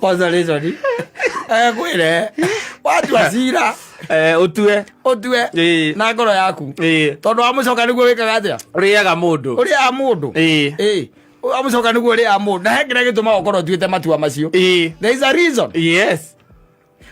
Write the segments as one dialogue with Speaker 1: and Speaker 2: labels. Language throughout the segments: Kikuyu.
Speaker 1: Consolation. Akwĩre watua cira.
Speaker 2: Eh, ũtue.
Speaker 1: Ũtue.
Speaker 2: Ĩĩ.
Speaker 1: Na ngoro yaku.
Speaker 2: Ĩĩ.
Speaker 1: Tondũ wamũcoka nĩguo wĩkaga atĩa?
Speaker 2: Ũrĩaga mũndũ.
Speaker 1: Ũrĩaga mũndũ.
Speaker 2: Ĩĩ.
Speaker 1: Ĩĩ. Wamũcoka nĩguo ũrĩaga mũndũ. Na he kĩrĩa gĩtũmaga ũkorwo ũtuĩte matua macio.
Speaker 2: Ĩĩ.
Speaker 1: There is a reason.
Speaker 2: Yes.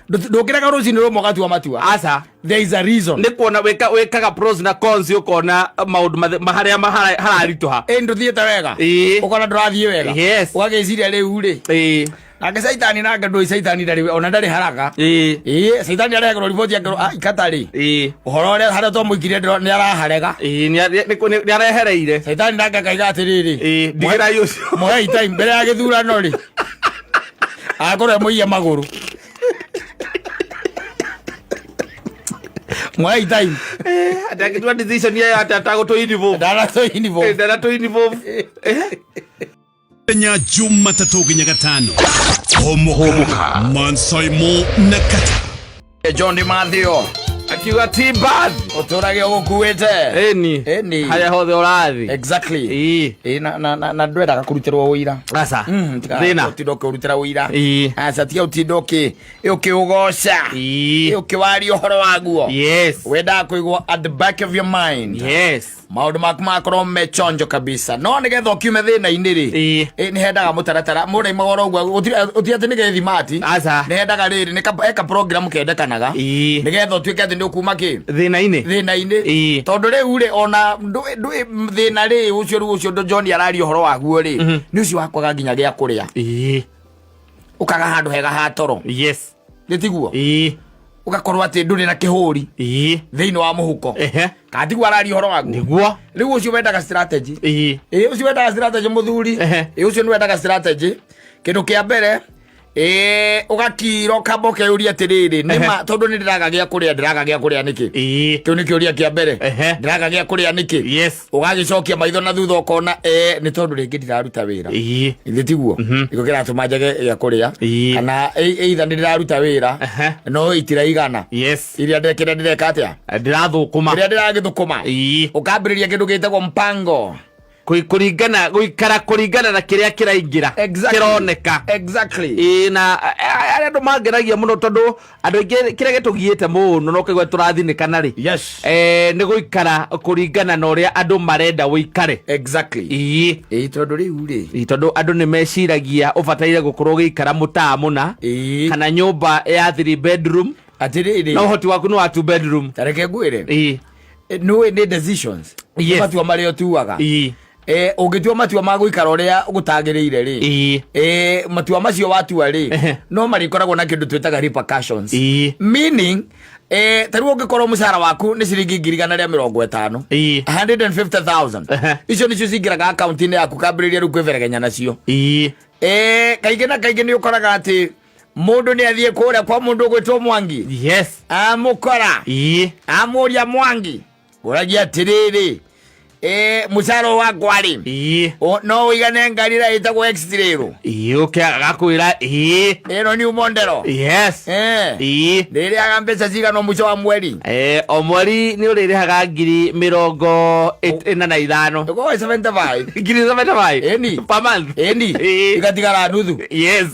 Speaker 1: Ndũkĩraga rũcinĩ rũmwe ũgatua matua.
Speaker 2: Aca.
Speaker 1: There is a reason.
Speaker 2: Nĩ kuona wĩkaga pros na cons, ũkona maũndũ harĩa hararitũha.
Speaker 1: Ĩĩ, ndũthiĩte wega.
Speaker 2: Ĩĩ.
Speaker 1: Ũkona ndũrathiĩ wega.
Speaker 2: Yes.
Speaker 1: Ũgagĩciria rĩu rĩ.
Speaker 2: Ĩĩ.
Speaker 1: Nake caitani, nake ndũĩ caitani ndarĩ ona ndarĩ haraka.
Speaker 2: Ĩĩ.
Speaker 1: Ĩĩ, caitani arehagĩrwo riboti akerwo, "Ah, ikata rĩ."
Speaker 2: Ĩĩ.
Speaker 1: Ũhoro ũrĩa harĩa twamũikirie nĩ araharega.
Speaker 2: Ĩĩ, nĩ arehereire.
Speaker 1: Caitani nake akaiga atĩrĩrĩ.
Speaker 2: Ĩĩ, ndigĩrai ũcio.
Speaker 1: Mũhei time mbere ya gĩthurano rĩ. Akorwo emũiye magũrũ. Mũhei time.
Speaker 2: Atĩ angĩtua decision ĩyo atĩ atagũtũ involve.
Speaker 1: Ndanatũ involve.
Speaker 2: Ndanatũ involve.
Speaker 3: Mũthenya Jumatatũ nginya Gatano, Hũmũka Mansaimo na Kata.
Speaker 1: John Di Mathio
Speaker 2: Akiuga ti bad.
Speaker 1: Ũtũrage ũgũkuĩte.
Speaker 2: Ĩni.
Speaker 1: Ĩni.
Speaker 2: Harĩa hothe ũrathiĩ.
Speaker 1: Exactly.
Speaker 2: Ĩĩ.
Speaker 1: Ĩĩ, na ndwendaga kũrutĩrwo ũira.
Speaker 2: Aca. Thĩna.
Speaker 1: Ũtinda ũkĩũrutĩra ũira.
Speaker 2: Ĩĩ.
Speaker 1: Aca, tiga ũtinda ũkĩũgoca.
Speaker 2: Ĩĩ.
Speaker 1: Ũkĩwaria ũhoro waguo.
Speaker 2: Yes.
Speaker 1: Wendaga kũigwo at the back of your mind.
Speaker 2: Yes.
Speaker 1: Maũndũ maku magakorwo me chonjo kabisa, no nĩgetha ũkiume thĩna-inĩ rĩ,
Speaker 2: Ĩĩ.
Speaker 1: Ĩ, nĩ hendaga mũtaratara mũndũ aimaga oro ũguo, gũtirĩ atĩ nĩ gethimati.
Speaker 2: Aca.
Speaker 1: Nĩ hendaga rĩrĩ nĩ he ka program kendekanaga
Speaker 2: Ĩĩ.
Speaker 1: nĩgetha ũtuĩke atĩ nĩ ũkuma kĩ
Speaker 2: Thĩna-inĩ.
Speaker 1: Thĩna-inĩ.
Speaker 2: Ĩĩ.
Speaker 1: Tondũ rĩu rĩ, ona ndũĩ thĩna rĩ, ũcio rĩu ũcio John araria ũhoro waguo rĩ, nĩ ũcio wakwaga nginya gĩa kũrĩa,
Speaker 2: Ĩĩ.
Speaker 1: ũkaga handũ hega ha toro.
Speaker 2: Yes.
Speaker 1: Nĩ tiguo?
Speaker 2: Ĩĩ.
Speaker 1: Ũgakorwo atĩ ndũrĩ na kĩhũri
Speaker 2: Ĩĩ.
Speaker 1: thĩinĩ wa mũhuko.
Speaker 2: Ehe.
Speaker 1: Kana tiguo araria ũhoro waguo?
Speaker 2: Nĩguo.
Speaker 1: Rĩu ũcio wendaga strategy.
Speaker 2: Ĩĩ.
Speaker 1: Ĩĩ, ũcio wendaga strategy, mũthuri.
Speaker 2: Ehe.
Speaker 1: Ĩĩ, ũcio nĩ wendaga strategy. Kĩndũ kĩa mbere, ĩĩ, ũgakira ũkamba ũkeyũria atĩrĩrĩ, nĩma tondũ nĩ ndĩraga gĩa kũrĩa, ndĩraga gĩa kũrĩa nĩkĩ?
Speaker 2: Ĩĩ.
Speaker 1: Kĩu nĩ kĩũria kĩa mbere.
Speaker 2: Ehe.
Speaker 1: Ndĩraga gĩa kũrĩa nĩkĩ?
Speaker 2: Yes.
Speaker 1: Ũgagĩcokia maitho na thutha ũkona, ĩĩ, nĩ tondũ rĩngĩ ndiraruta wĩra.
Speaker 2: Ĩĩ.
Speaker 1: Ithe tiguo nĩkĩo kĩratũma njage gĩa kũrĩa?
Speaker 2: Ĩĩ.
Speaker 1: Kana either nĩ ndĩraruta wĩra
Speaker 2: Ehe.
Speaker 1: no itiraigana
Speaker 2: Yes.
Speaker 1: iria ndekĩra, ndĩreka atĩa?
Speaker 2: Ndĩrathũkũma.
Speaker 1: Kĩrĩa ndĩragĩthũkũma.
Speaker 2: Ĩĩ.
Speaker 1: Ũkambĩrĩria kĩndũ gĩtagwo mpango.
Speaker 2: Kũringana gũikara kũringana na kĩrĩa kĩraingĩra.
Speaker 1: Exactly.
Speaker 2: Kĩroneka.
Speaker 1: Exactly.
Speaker 2: Ĩĩ, na arĩa andũ mangenagia mũno, tondũ andũ aingĩ kĩrĩa gĩtũgiĩte mũno no kaigua tũrathinĩkana rĩ,
Speaker 1: Yes.
Speaker 2: Nĩ gũikara kũringana na ũrĩa andũ marenda ũikare.
Speaker 1: Exactly.
Speaker 2: Ĩĩ.
Speaker 1: Ĩĩ, tondũ rĩu rĩ,
Speaker 2: Ĩĩ, tondũ andũ nĩ meciragia ũbataire gũkorwo ũgĩikara mũtaa mũna
Speaker 1: ĩĩ
Speaker 2: kana nyũmba ya three bedroom,
Speaker 1: atĩrĩrĩ,
Speaker 2: na ũhoti waku nĩ wa two bedroom.
Speaker 1: Tareke ngwĩre.
Speaker 2: Ĩĩ.
Speaker 1: Nĩũĩ nĩ decisions.
Speaker 2: Yes.
Speaker 1: Nĩ matua marĩa ũtuaga.
Speaker 2: Ĩĩ.
Speaker 1: Ũngĩtua matua ma gũikara ũrĩa gũtagĩrĩire rĩ,
Speaker 2: Ĩĩ.
Speaker 1: Matua macio watua rĩ,
Speaker 2: Ehe.
Speaker 1: no marĩkoragwo na kĩndũ twĩtaga repercussions.
Speaker 2: Ĩĩ.
Speaker 1: Meaning, ta rĩu ũngĩkorwo mũcara waku nĩ ciringi 150,000,
Speaker 2: Ĩĩ.
Speaker 1: 150,000,
Speaker 2: Ehe.
Speaker 1: icio nĩcio cingĩraga akaunti-inĩ yaku, kambĩrĩria rĩu kwĩberegenya nacio.
Speaker 2: Ĩĩ.
Speaker 1: Kaingĩ na kaingĩ nĩ ũkoraga atĩ mũndũ nĩ athiĩ kũrĩa kwa mũndũ ũgwĩtwo Mwangi,
Speaker 2: Yes.
Speaker 1: amũkora,
Speaker 2: Ĩĩ.
Speaker 1: amũria, "Mwangi, ũragia atĩrĩrĩ, mũcara wakwa rĩ,
Speaker 2: Ĩĩ.
Speaker 1: no ũigane ngari ĩrĩa ĩtagwo X-Trail?"
Speaker 2: Ĩĩ, ũke agakwĩra ĩĩ.
Speaker 1: Ĩno new model.
Speaker 2: Yes. Ĩĩ.
Speaker 1: Ndĩrĩaga mbeca cigana o mũico wa mweri?
Speaker 2: O mweri nĩ ũrĩrĩhaga ngiri mĩrongo ĩna na ithano.
Speaker 1: Ĩkorwo 75.
Speaker 2: Ngiri 75.
Speaker 1: Ĩni.
Speaker 2: Per month.
Speaker 1: Ĩni.
Speaker 2: Ĩĩ.
Speaker 1: Igatigara nuthu.
Speaker 2: Yes.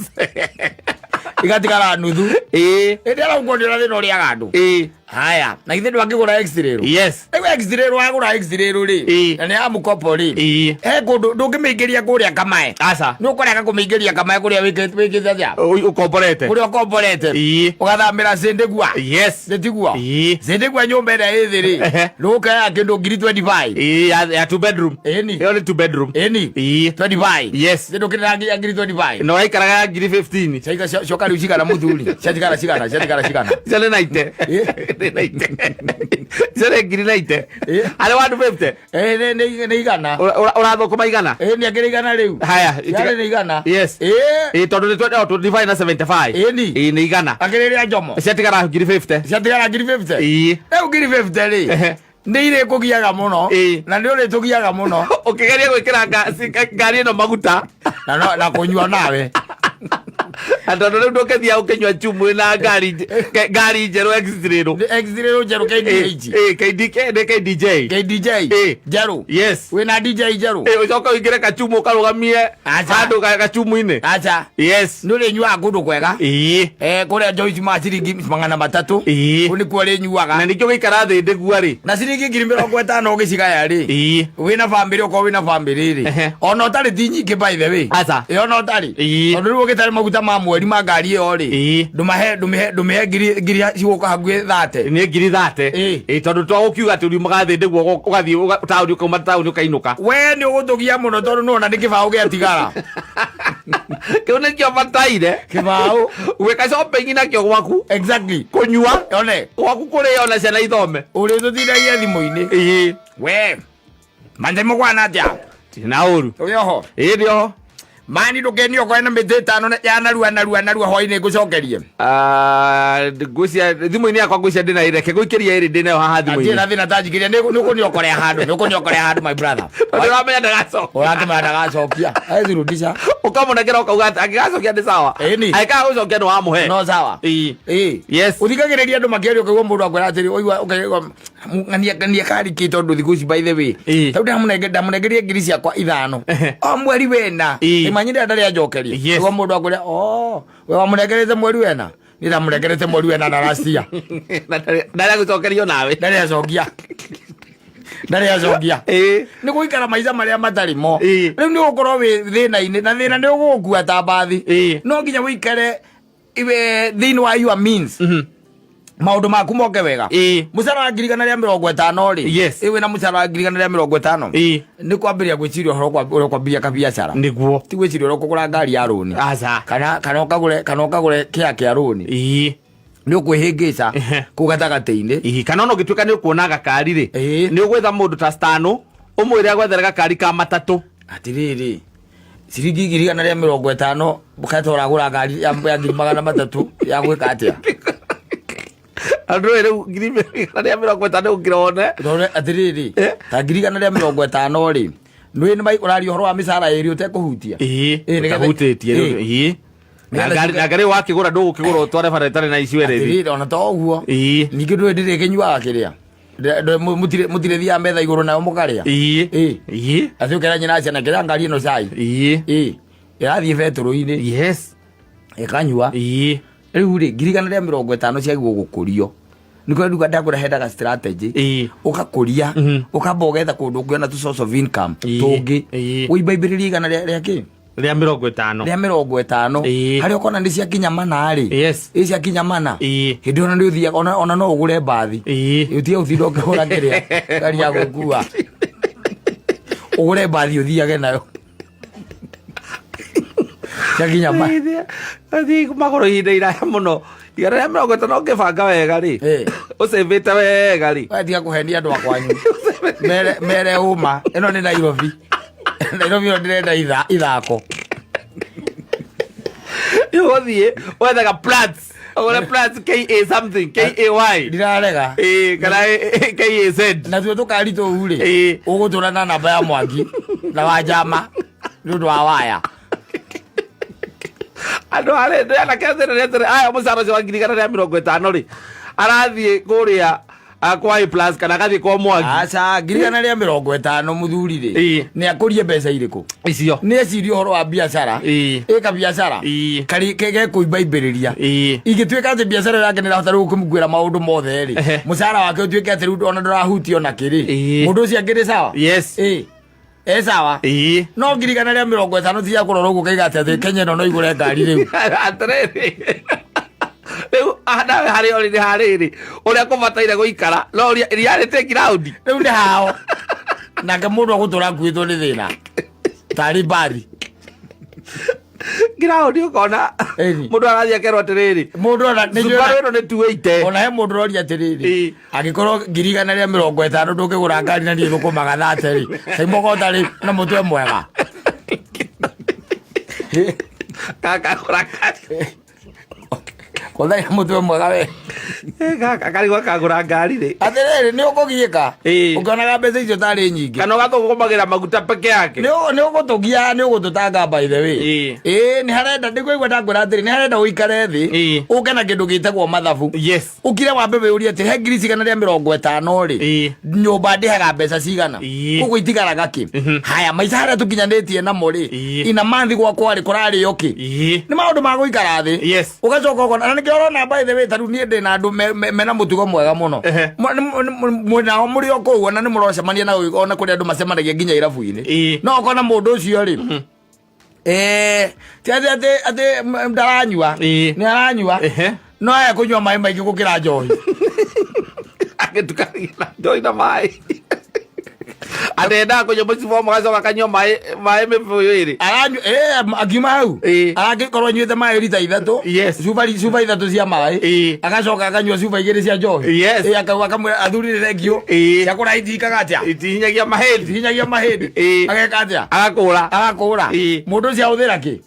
Speaker 1: Igatigara nuthu.
Speaker 2: Ĩĩ.
Speaker 1: Ĩndĩ arakuonera thĩna ũrĩaga andũ.
Speaker 2: Ĩĩ.
Speaker 1: Haya, na githĩ ndwangĩgũra X-Trail?
Speaker 2: Yes.
Speaker 1: Rĩu X-Trail, wagũra X-Trail rĩ,
Speaker 2: Ĩĩ.
Speaker 1: na nĩ ya mũkobo rĩ,
Speaker 2: Ĩĩ.
Speaker 1: he kũndũ ndũngĩmĩingĩria kũrĩa kamae?
Speaker 2: Aca.
Speaker 1: Nĩ ũkũrega kũmĩingĩria kamae kũrĩa wĩkĩte atĩa?
Speaker 2: Ũkomborete.
Speaker 1: Kũrĩa ũkomborete.
Speaker 2: Ĩĩ.
Speaker 1: Ũgathamĩra Sĩndĩgua.
Speaker 2: Yes.
Speaker 1: Nĩ tiguo?
Speaker 2: Ĩĩ.
Speaker 1: Sĩndĩgua nyũmba ĩrĩa ĩ thĩ rĩ,
Speaker 2: Ehe.
Speaker 1: nĩũkaya kĩndũ ngiri 25.
Speaker 2: Ĩĩ, ya two bedroom.
Speaker 1: Ĩni.
Speaker 2: Ĩyo nĩ two bedroom.
Speaker 1: Ĩni.
Speaker 2: Ĩĩ.
Speaker 1: 25.
Speaker 2: Yes.
Speaker 1: Nĩ ndũkĩrĩra ngiri 25.
Speaker 2: Na ũraikaraga ya ngiri 15.
Speaker 1: Ciaika cioka rĩu cigana, mũthuri? Ciatigara cigana? Ciatigara cigana?
Speaker 2: Icio nĩ 90.
Speaker 1: Ĩĩ.
Speaker 2: Nĩ 90. Icio nĩ ngiri 90.
Speaker 1: Ĩĩ.
Speaker 2: Harĩ 150.
Speaker 1: Ĩĩ, nĩ 100.
Speaker 2: Ũrathũkũma 100.
Speaker 1: Ĩĩ, nĩ akĩrĩ 100 rĩu.
Speaker 2: Haya.
Speaker 1: Yarĩ nĩ 100.
Speaker 2: Yes.
Speaker 1: Ĩĩ.
Speaker 2: Ĩĩ, tondũ nĩ 25 na 75.
Speaker 1: Ĩni.
Speaker 2: Ĩĩ, nĩ 100.
Speaker 1: Akĩrĩ rĩa njomo.
Speaker 2: Ciatigara ngiri 50.
Speaker 1: Ciatigara ngiri 50.
Speaker 2: Ĩĩ.
Speaker 1: Rĩu ngiri 50 rĩ,
Speaker 2: Ehe.
Speaker 1: nĩ irĩ kũgiaga mũno.
Speaker 2: Ĩĩ.
Speaker 1: Na nĩ ũrĩ tũgiaga mũno.
Speaker 2: Ũkĩgeria gwĩkĩra ngari ĩno maguta.
Speaker 1: Na kũnyua nawe.
Speaker 2: Na tondũ rĩu ndũngĩthiaga ũkĩnyua chumu na ngari ngari njerũ X-Trail.
Speaker 1: X-Trail njerũ KDH.
Speaker 2: KDK nĩ KDJ.
Speaker 1: KDJ. Njerũ.
Speaker 2: Yes.
Speaker 1: Wĩna DJ njerũ.
Speaker 2: Ũcoke ũingĩre kachumu ũkarũgamie
Speaker 1: Acha.
Speaker 2: handũ gachumu-inĩ.
Speaker 1: Acha.
Speaker 2: Yes.
Speaker 1: Nĩ ũrĩnyuaga kũndũ kwega. Kũrĩa Joyce ma ciringi 300. Kũu nĩkuo ũrĩnyuaga.
Speaker 2: Na ningĩ ũgĩikara thĩ ndĩgua rĩ.
Speaker 1: Na ciringi 50,000 ũgĩcigaya rĩ. Wĩna bamĩrĩ okorwo wĩna bamĩrĩ rĩ. Ona ũtarĩ ti nyingĩ by the way.
Speaker 2: Aca.
Speaker 1: Ona ũtarĩ. Tondũ rĩu ũgĩtare maguta ma mweri ma ngari ĩyo rĩ. Ndũmahe ndũmĩhe ndũmĩhe ngiri ngiri cigũka hakuhĩ 30.
Speaker 2: Nĩ 30,000. Tondũ to gũkiuga atĩ ũriumaga thĩ ndĩguo ũgathiĩ taũni ũkauma taũni ũkainũka.
Speaker 1: We nĩ ũgũtũgia mũno tondũ nĩwona nĩ kĩbaũ gĩa tigara.
Speaker 2: Kĩu nĩkĩo bataire.
Speaker 1: Kĩbaũ.
Speaker 2: Gwĩka shopping nakĩo gwaku.
Speaker 1: Exactly.
Speaker 2: Kũnyua.
Speaker 1: One.
Speaker 2: Gwaku kũrĩa ona ciana ithome.
Speaker 1: Ũrĩtũtindagia thimũ-inĩ. We. Manje mũkwana atĩa?
Speaker 2: Ndirĩ na ũru.
Speaker 1: Ũrĩ oho?
Speaker 2: Ĩĩ ndĩ oho.
Speaker 1: Mani ndũkenio okorwo na mĩtĩ ĩtano ya narua narua narua hwainĩ ngũcokerie.
Speaker 2: Ngwĩciria thimũ-inĩ yakwa ngwĩciria ndĩna reke ngũikĩrie ĩrĩ ndĩnayo haha
Speaker 1: Ndirĩ
Speaker 2: thimũ-inĩ.
Speaker 1: na thĩna tanjikĩria nĩ ũkũniokorea handũ nĩ ũkũniokorea handũ my brother.
Speaker 2: Tondũ ũramenya ndagacokia.
Speaker 1: Ũrakĩmenya ndagacokia. Ezirudisha.
Speaker 2: Ũkamũnengera ũkauga atĩ angĩgacokia nĩ sawa.
Speaker 1: Ĩni.
Speaker 2: Angĩkaga gũcokia nĩ wamũhe.
Speaker 1: No sawa.
Speaker 2: Ĩĩ.
Speaker 1: Ĩĩ.
Speaker 2: Yes.
Speaker 1: Ũthikagĩrĩria andũ makĩaria ũkaigua mũndũ akwĩra atĩrĩ ũigua ũkaigua ng'ania ng'ania kari kĩ tondũ thikũ ici by the way. Tondũ ndamũnengerie ngiri ciakwa ithano. O mweri wena. Imanyire ndarĩ anjokeria.
Speaker 2: Yes.
Speaker 1: Ũguo mũndũ akwĩra oh we wamũnengerete mweri wena. Niĩ ndamũnengerete mweri wena na last year.
Speaker 2: Na ndarĩ agũcokerio nawe.
Speaker 1: Ndarĩ acokia. Ndarĩ acokia. Nĩ gũikara maica marĩa matarĩ mo. Rĩu nĩ ũgũkorwo wĩ thĩna-inĩ na thĩna nĩ ũgũgũkua ta mbathi. No nginya ũikare iwe thĩinĩ wa your means. Maũndũ maku moke wega. Mũcara wa 150,000 rĩ.
Speaker 2: Yes.
Speaker 1: Ĩ wĩna mũcara wa 150,000. Nĩ kwambĩrĩria gwĩciria ũhoro ũrĩa ũkwambĩrĩria kabiacara.
Speaker 2: Nĩguo.
Speaker 1: Ti gwĩciria ũrĩa ũkũgũra ngari ya rũni.
Speaker 2: Aca.
Speaker 1: Kana kana ũkagũre kana ũkagũre kĩa kĩa rũni. Nĩ ũkwĩhĩngĩca kũu gatagatĩ-inĩ.
Speaker 2: Kana ona ũngĩtuĩka nĩ ũkuona gakari rĩ. Nĩ ũgwetha mũndũ ta Stano ũmwĩre agwethere gakari ka matatũ.
Speaker 1: Atĩrĩrĩ, ciringi 150,000 ũkahota ũragũra ngari ya 300,000 ya gwĩka atĩa?
Speaker 2: Andũ rĩu 150,000 ũkĩra wone.
Speaker 1: Tondũ atĩrĩrĩ, ta 150,000 rĩ, nĩ nĩ ũraria ũhoro wa mĩcara ĩrĩ ũtekũhutia. Nĩgetha-
Speaker 2: Ũtahutĩtie rĩu. Na
Speaker 1: Nĩgetha
Speaker 2: ngari na ngari wakĩgũra ndũgũkĩgũra ũtware bara ĩtarĩ na insurance.
Speaker 1: Atĩrĩrĩ, ona to ũguo. Ningĩ ndũĩ ndĩrĩkĩnyuaga kĩrĩa. Mũtirĩ thiaga metha igũrũ nayo mũkarĩa. Atĩ ũkera nyina ciana kĩrĩa ngari ĩno cai. Ĩrathiĩ betũrũ-inĩ.
Speaker 2: Yes.
Speaker 1: Ĩkanyua. Rĩu rĩ, 150,000 ciagĩrĩirwo gũkũrio. Nĩkĩo nduga ndakũra hendaga strategy. Ũgakũria, ũkamba ũgetha kũndũ ũngĩona tu source of income tũngĩ. Ũimbaimbĩrĩrie igana rĩa kĩ?
Speaker 2: Rĩa mĩrongo ĩtano.
Speaker 1: Rĩa mĩrongo ĩtano. Harĩa ũkona nĩ ciakinya mana rĩ.
Speaker 2: Yes.
Speaker 1: Ĩ ciakinya mana. Hĩndĩ ĩyo nĩ ũthiaga ona no ũgũre mbathi. Ũtige gũtinda ũkĩgũra kĩrĩa ngari ya gũkua. Ũgũre mbathi ũthiage nayo. Ciakinya mana.
Speaker 2: Thiĩ magũrũ ihinda iraya mũno. 150 ũngĩbanga wega rĩ. Ũcĩvĩte wega rĩ.
Speaker 1: We tiga kũhenia andũ a kwanyu. Mere mere ũma. Ĩno nĩ Nairobi. Nairobi ĩno ndĩrenda ithako.
Speaker 2: Ũgũthiĩ wethaga plants. Ũgũre plants KA something, KAY.
Speaker 1: Ndirarega.
Speaker 2: Kana KAZ.
Speaker 1: Na tuo tũkari tũu rĩ. Ũgũtũra na namba ya Mwangi na wa Njama nĩ ũndũ wa waya.
Speaker 2: Andũ arĩa ndĩ anake atĩrĩ nĩ atĩrĩ, aya mũcara ũcio wa 150,000 rĩ, arathiĩ kũrĩa kwa A plus kana agathiĩ kwa Mwangi.
Speaker 1: Aca, 150,000 mũthuri rĩ. Nĩ akũrie mbeca irĩkũ?
Speaker 2: Icio.
Speaker 1: Nĩ ecirie ũhoro wa biacara. Ĩka biacara. Kari gegũimbaimbĩrĩria. Ingĩtuĩka atĩ biacara yake nĩ ĩrahota rĩu kũmũkuĩra maũndũ mothe rĩ. Mũcara wake ũtuĩke atĩ rĩu ona ndũrahutio na kĩrĩ. Mũndũ ũcio angĩrĩ sawa?
Speaker 2: Yes.
Speaker 1: E sawa? No 150,000 ti cia kũrora ũguo ũkaiga atĩ atĩ Kenya ĩno no igũre ngari rĩu.
Speaker 2: Atĩrĩrĩ. Rĩu, nawe harĩa ũrĩ nĩ harĩrĩ. Ũrĩa kũbataire gũikara, no reality ground.
Speaker 1: Rĩu nĩ hao. Nake mũndũ agũtũra akuĩtwo nĩ thĩna. Tarĩ mbari.
Speaker 2: Ground ũkona. Mũndũ arathiĩ akerwo atĩrĩrĩ.
Speaker 1: Mũndũ ona nĩ
Speaker 2: Subaru ĩno nĩ 280.
Speaker 1: Ona he mũndũ ũroria atĩrĩrĩ. Angĩkorwo 150,000 ndũngĩgũra ngari na niĩ thũkũmaga thate rĩ. Kaimogo ũtarĩ na mũtwe mwega.
Speaker 2: Kaka gũra ngari.
Speaker 1: Kũtharia mũtwe mwega we.
Speaker 2: Akarigwo akagũra ngari rĩ.
Speaker 1: Atĩrĩrĩ, nĩ ũkũgiĩka
Speaker 2: Ĩĩ.
Speaker 1: ũkĩonaga mbeca icio tarĩ nyingĩ.
Speaker 2: Kana ũgathũkũmagĩra maguta peke yake.
Speaker 1: Nĩ ũgũtũgia, nĩ ũgũtũtanga by the way.
Speaker 2: Ĩĩ.
Speaker 1: Ĩĩ, nĩ harenda ndĩkũigua ndakwĩra atĩrĩ, nĩ harenda ũikare thĩ
Speaker 2: Ĩĩ.
Speaker 1: ũke na kĩndũ gĩtagwo mathabu.
Speaker 2: Yes.
Speaker 1: Ũkire wambe wĩũrie atĩ he 150,000 rĩ,
Speaker 2: Ĩĩ.
Speaker 1: nyũmba ndĩhaga mbeca cigana,
Speaker 2: Ĩĩ.
Speaker 1: koguo itigaraga kĩ. Haya maica harĩa tũkinyanĩtie namo rĩ,
Speaker 2: Ĩĩ.
Speaker 1: ina manthi gwakwa rĩ, kũrarĩo kĩ.
Speaker 2: Ĩĩ.
Speaker 1: Nĩ maũndũ ma gũikara thĩ.
Speaker 2: Yes.
Speaker 1: Ũgacoka ũkona, na nĩkĩo ũrona by the way, ta rĩu niĩ ndĩ na andũ mena mũtugo mwega mũno.
Speaker 2: Ehe.
Speaker 1: Mwĩnao mũrĩ o kũu, ona nĩ mũrocemania na ona kũrĩa andũ macemanagia nginya irabu-inĩ.
Speaker 2: Ĩĩ.
Speaker 1: No ũkona mũndũ ũcio rĩ, ti atĩ ndaranyua.
Speaker 2: Ĩĩ.
Speaker 1: Nĩ aranyua.
Speaker 2: Ehe.
Speaker 1: No aya kũnyua maĩ maingĩ gũkĩra njohi.
Speaker 2: Agĩtukania na njohi na maĩ. Atendaga kũnyua mũcibo ũmwe agacoka akanyua maĩ mĩbũyũ ĩrĩ.
Speaker 1: Aranyua, akiuma hau.
Speaker 2: Ĩĩ.
Speaker 1: Aragĩkorwo anyuĩte maĩ rita 3.
Speaker 2: Yes.
Speaker 1: Cuba 3 cia maĩ.
Speaker 2: Ĩĩ.
Speaker 1: Agacoka akanyua cuba 2 cia njohi.
Speaker 2: Yes.
Speaker 1: Ĩĩ, akauga akamwĩra athuri nĩ thengiũ.
Speaker 2: Ĩĩ.
Speaker 1: Cia kũraya itikaga atĩa?
Speaker 2: Itihinyagia mahĩndĩ.
Speaker 1: Itihinyagia mahĩndĩ.
Speaker 2: Ĩĩ.
Speaker 1: Ageka atĩa?
Speaker 2: Agakũra.
Speaker 1: Agakũra.
Speaker 2: Ĩĩ.
Speaker 1: Mũndũ ũcio ahũthĩra kĩ?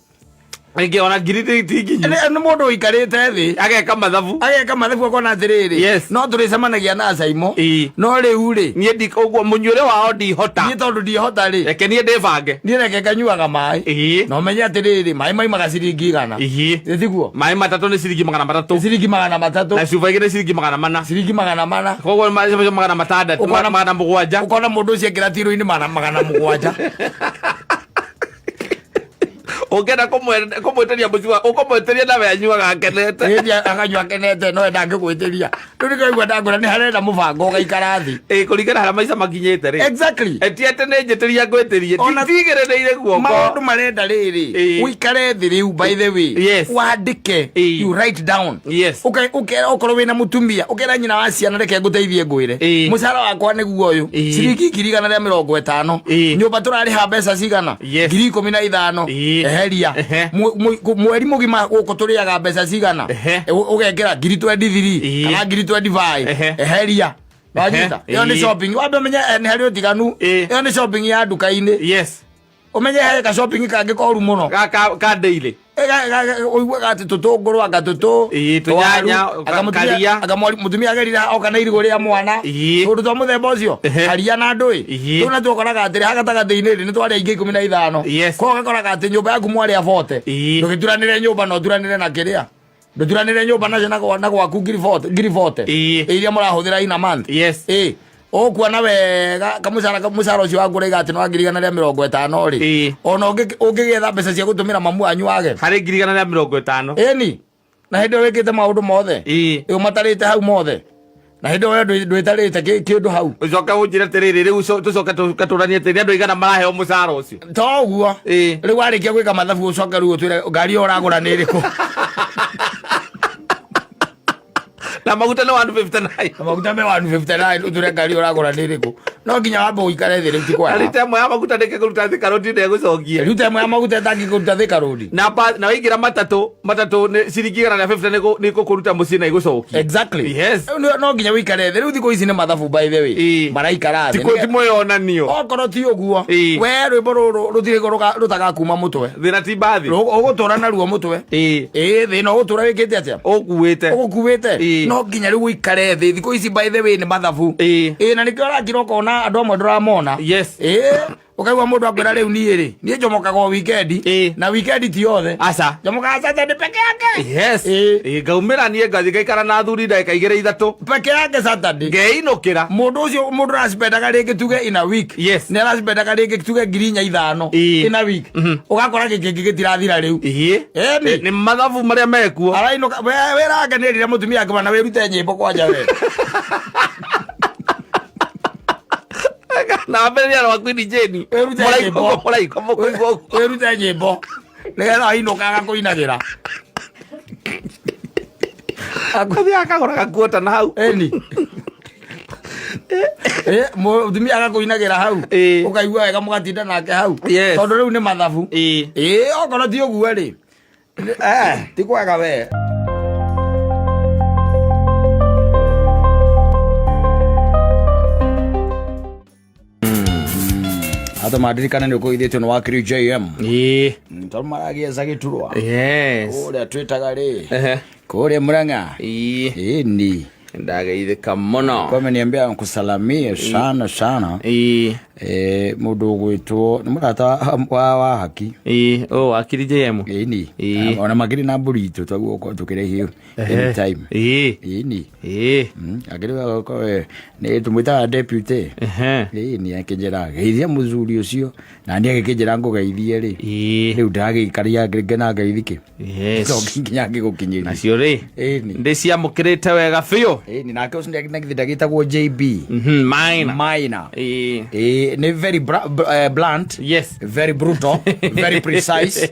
Speaker 2: Rĩngĩ ona ngiri ti nginyu.
Speaker 1: Nĩ mũndũ ũikarĩte thĩ.
Speaker 2: Ageka mathabu.
Speaker 1: Ageka mathabu akona atĩrĩrĩ.
Speaker 2: Yes.
Speaker 1: No tũrĩcemanagia na Saimo.
Speaker 2: Ĩĩ.
Speaker 1: No rĩu rĩ.
Speaker 2: Niĩ ndi ũguo mũnyuĩre wao ndihota.
Speaker 1: Niĩ tondũ ndihota rĩ.
Speaker 2: Reke niĩ ndĩbange.
Speaker 1: Niĩ reke nganyuaga maĩ.
Speaker 2: Ĩĩ.
Speaker 1: Na ũmenye atĩrĩrĩ, maĩ maimaga ciringi 100.
Speaker 2: Ĩĩ.
Speaker 1: Ĩ tiguo?
Speaker 2: Maĩ 3 nĩ ciringi 300.
Speaker 1: Ciringi 300.
Speaker 2: Na cuba 2 nĩ ciringi 400.
Speaker 1: Ciringi 400.
Speaker 2: Koguo maĩ macio 600,
Speaker 1: Ũkona
Speaker 2: 700.
Speaker 1: Ũkona mũndũ ũcio ekĩra tirũ-inĩ 700.
Speaker 2: Ũngĩenda kũmwĩtĩria mũciĩ wa-, ũkũmwĩtĩria nawe anyuaga akenete.
Speaker 1: Ĩĩ, akanyua akenete, no ndangĩgwĩtĩria. Rĩu nĩkĩo ũraigua ndangwĩra nĩ harenda mũbango ũgaikara thĩ.
Speaker 2: Ĩĩ, kũringana harĩa maica makinyĩte rĩ.
Speaker 1: Exactly.
Speaker 2: Ĩ, ti atĩ nĩ njĩtĩria ngwĩtĩrie,
Speaker 1: Ona
Speaker 2: tigĩrĩrĩire guoko.
Speaker 1: Maũndũ marenda rĩrĩ,
Speaker 2: Ĩĩ.
Speaker 1: ũikare thĩ rĩu by the way.
Speaker 2: Yes.
Speaker 1: Wandĩke,
Speaker 2: Ĩĩ.
Speaker 1: you write down.
Speaker 2: Yes.
Speaker 1: Ũkera okorwo wĩna mũtumia, ũkera nyina wa ciana reke ngũteithie ngwĩre.
Speaker 2: Ĩĩ.
Speaker 1: Mũcara wakwa nĩguo ũyũ.
Speaker 2: Ĩĩ.
Speaker 1: Ciringi 150,000.
Speaker 2: Ĩĩ.
Speaker 1: Nyũmba tũrarĩha mbeca cigana?
Speaker 2: Yes.
Speaker 1: 15,000.
Speaker 2: Ĩĩ.
Speaker 1: Eheria.
Speaker 2: Ehe.
Speaker 1: Mweri mũgima gũkũ tũrĩaga mbeca cigana?
Speaker 2: Ehe.
Speaker 1: Ũgekĩra ngiri 23
Speaker 2: Ĩĩ.
Speaker 1: kana ngiri 25.
Speaker 2: Ehe.
Speaker 1: Eheria. Wanyita?
Speaker 2: Ehe.
Speaker 1: Ĩyo nĩ
Speaker 2: Ĩĩ.
Speaker 1: shopping. Wambe ũmenye, nĩ harĩ ũtiganu.
Speaker 2: Ĩĩ.
Speaker 1: Ĩyo nĩ shopping ya nduka-inĩ.
Speaker 2: Yes.
Speaker 1: Ũmenye he ka shopping kangĩ koru mũno.
Speaker 2: Ka daily.
Speaker 1: Ũiguaga atĩ tũtũngũrũ anga tũtũ,
Speaker 2: Ĩĩ, tũnyanya,
Speaker 1: twaru, anga mũtumia-
Speaker 2: karia.
Speaker 1: anga mũtumia agerire oka na irigũ rĩa mwana.
Speaker 2: Ĩĩ.
Speaker 1: Tũndũ twa mũthemba ũcio,
Speaker 2: Ehe.
Speaker 1: karia na ndũĩ.
Speaker 2: Ĩĩ.
Speaker 1: Tũu natuo ũkoraga atĩrĩ, haha gatagatĩ-inĩ rĩ, nĩ twarĩa ingĩ 15.
Speaker 2: Yes.
Speaker 1: Koguo ũgakoraga atĩ nyũmba yaku mwarĩa 40.
Speaker 2: Ĩĩ.
Speaker 1: Ndũgĩturanĩre nyũmba na ũturanĩre na kĩrĩa. Ndũturanĩre nyũmba nacio na gwaku ngiri 40, ngiri 40.
Speaker 2: Ĩĩ.
Speaker 1: Ĩ, iria mũrahũthĩra in a month.
Speaker 2: Yes.
Speaker 1: Ĩĩ. Ũkuona wega kamũcara ũcio waku ũraiga atĩ nĩ wa 150,000 rĩ.
Speaker 2: Ĩĩ.
Speaker 1: Ona ũngĩgĩetha mbeca cia gũtũmĩra mamu wanyu wage.
Speaker 2: Harĩ 150,000.
Speaker 1: Ĩni. Na hĩndĩ ĩyo wĩkĩte maũndũ mothe.
Speaker 2: Ĩĩ.
Speaker 1: Ĩ, ũmatarĩte hau mothe. Na hĩndĩ ĩyo ndwĩtarĩte kĩndũ hau.
Speaker 2: Ũcoke ũnjĩre atĩrĩrĩ, rĩu tũcoke tũranie atĩrĩrĩ, andũ aigana maraheo mũcara ũcio?
Speaker 1: To ũguo.
Speaker 2: Ĩĩ.
Speaker 1: Rĩu warĩkia gwĩka mathabu ũcoke rĩu ũtwĩre ngari ĩyo ũragũra nĩ ĩrĩkũ.
Speaker 2: Na maguta nĩ 159.
Speaker 1: Na maguta me 159, ũtwĩre ngari ĩyo ũragũra nĩ ĩrĩkũ. No nginya wambe ũikare thĩ rĩu ti kwega.
Speaker 2: Na rita ĩmwe ya maguta ndĩngĩkũruta Thika Road ndĩgũcokie.
Speaker 1: Rita ĩmwe ya maguta ĩtangĩkũruta Thika Road.
Speaker 2: Na na waingĩra matatũ nĩ ciringi 150 nĩ ĩgũkũruta mũciĩ na ĩgũcokie.
Speaker 1: Exactly.
Speaker 2: Yes.
Speaker 1: Rĩu no nginya ũikare thĩ. Rĩu thikũ ici nĩ mathabu by the way.
Speaker 2: Ĩĩ.
Speaker 1: Maraikara thĩ.
Speaker 2: Ti mwĩyonanio.
Speaker 1: Okorwo ti ũguo,
Speaker 2: Ĩĩ.
Speaker 1: we rwĩmbo rũrũ rũtirĩ rũtagakuma mũtwe.
Speaker 2: Thĩna ti mbathi.
Speaker 1: Ũgũtũra naruo mũtwe.
Speaker 2: Ĩĩ.
Speaker 1: Ĩĩ, thĩna ũgũtũra wĩkĩte atĩa?
Speaker 2: Ũkuĩte.
Speaker 1: Ũgũkuĩte.
Speaker 2: Ĩĩ.
Speaker 1: No nginya rĩu ũikare thĩ. Thikũ ici by the way nĩ mathabu.
Speaker 2: Ĩĩ.
Speaker 1: Ĩĩ, na nĩkĩo ũrakira ũkona andũ amwe ndũramona.
Speaker 2: Yes.
Speaker 1: Ĩĩ. Ũkaigua mũndũ akwĩra rĩu niĩ rĩ, niĩ njomokaga o weekend.
Speaker 2: Ĩĩ.
Speaker 1: Na weekend ti yothe.
Speaker 2: Aca.
Speaker 1: Njomokaga Saturday peke yake.
Speaker 2: Yes.
Speaker 1: Ĩĩ.
Speaker 2: Ĩĩ, ngaumĩra niĩ ngathiĩ ngaikara na athuri ndagĩka igĩrĩ ithatũ.
Speaker 1: Peke yake Saturday.
Speaker 2: Ngeinũkĩra.
Speaker 1: Mũndũ ũcio mũndũ aracipendaga rĩngĩ tuge in a week.
Speaker 2: Yes.
Speaker 1: Nĩ aracipendaga rĩngĩ tuge ngiri inya ithano.
Speaker 2: Ĩĩ.
Speaker 1: In a week. Ũgakora gĩkĩ kĩngĩ gĩtirathira rĩu.
Speaker 2: Ĩĩ.
Speaker 1: Ĩni.
Speaker 2: Nĩ mathabu marĩa mekuo.
Speaker 1: Arainũka, wĩra wake nĩ rĩrĩa mũtumia akĩmana wĩrute nyĩmbo kwanja we.
Speaker 2: Na ambĩrĩria rwa Queen Jane.
Speaker 1: Wĩrute
Speaker 2: Mũraiko,
Speaker 1: nyĩmbo.
Speaker 2: mũraiko, mũkũigua ũguo.
Speaker 1: Wĩrute nyĩmbo. Nĩgetha ainũka agakũinagĩra.
Speaker 2: Athiĩ akagũra gakuota na hau.
Speaker 1: Ĩni. Mũtumia agakũinagĩra hau.
Speaker 2: Ĩĩ.
Speaker 1: Ũkaigua wega mũgatinda nake hau.
Speaker 2: Yes.
Speaker 1: Tondũ rĩu nĩ mathabu.
Speaker 2: Ĩĩ.
Speaker 1: Ĩĩ, okorwo ti ũguo rĩ. Ti kwega we. Atũma ndirikane nĩ ũkũithĩtio nĩ wakiri JM.
Speaker 2: Ĩĩ.
Speaker 1: Tondũ maragĩeca gĩturwa.
Speaker 2: Yes.
Speaker 1: Kũrĩa twĩtaga rĩ.
Speaker 2: Ehe.
Speaker 1: Kũrĩa Murang'a.
Speaker 2: Ĩĩ.
Speaker 1: Ĩni.
Speaker 2: Ndageithĩka mũno.
Speaker 1: Kwa ameniambia nkusalamie sana sana.
Speaker 2: Ĩĩ.
Speaker 1: Mũndũ ũgwĩtwo nĩ mũrata wa haki.
Speaker 2: Ĩĩ. Oh, wakiri JM.
Speaker 1: Ĩni.
Speaker 2: Ĩĩ.
Speaker 1: Ona makĩrĩ na mbũri itũ twaguo gũkorwo tũkĩrĩhio anytime.
Speaker 2: Ĩĩ.
Speaker 1: Ĩni.
Speaker 2: Ĩĩ.
Speaker 1: Akĩrĩ nĩ tũmwĩtaga deputy.
Speaker 2: Ehe.
Speaker 1: Ĩni akĩnjĩra geithia mũthuri ũcio na niĩ agĩkĩnjĩra ngũgeithie rĩ.
Speaker 2: Ĩĩ.
Speaker 1: Rĩu ndagĩikaria ngĩna ngeithike.
Speaker 2: Yes.
Speaker 1: To nginya ngĩgũkinyĩria.
Speaker 2: Nacio rĩ.
Speaker 1: Ĩni.
Speaker 2: Ndĩciamũkĩrĩte wega biũ.
Speaker 1: Ĩni nake ũcio nĩ githĩ ndagĩtagwo JB.
Speaker 2: Maina.
Speaker 1: Maina.
Speaker 2: Ĩĩ.
Speaker 1: Ĩĩ nĩ very blunt.
Speaker 2: Yes.
Speaker 1: Very brutal, very precise.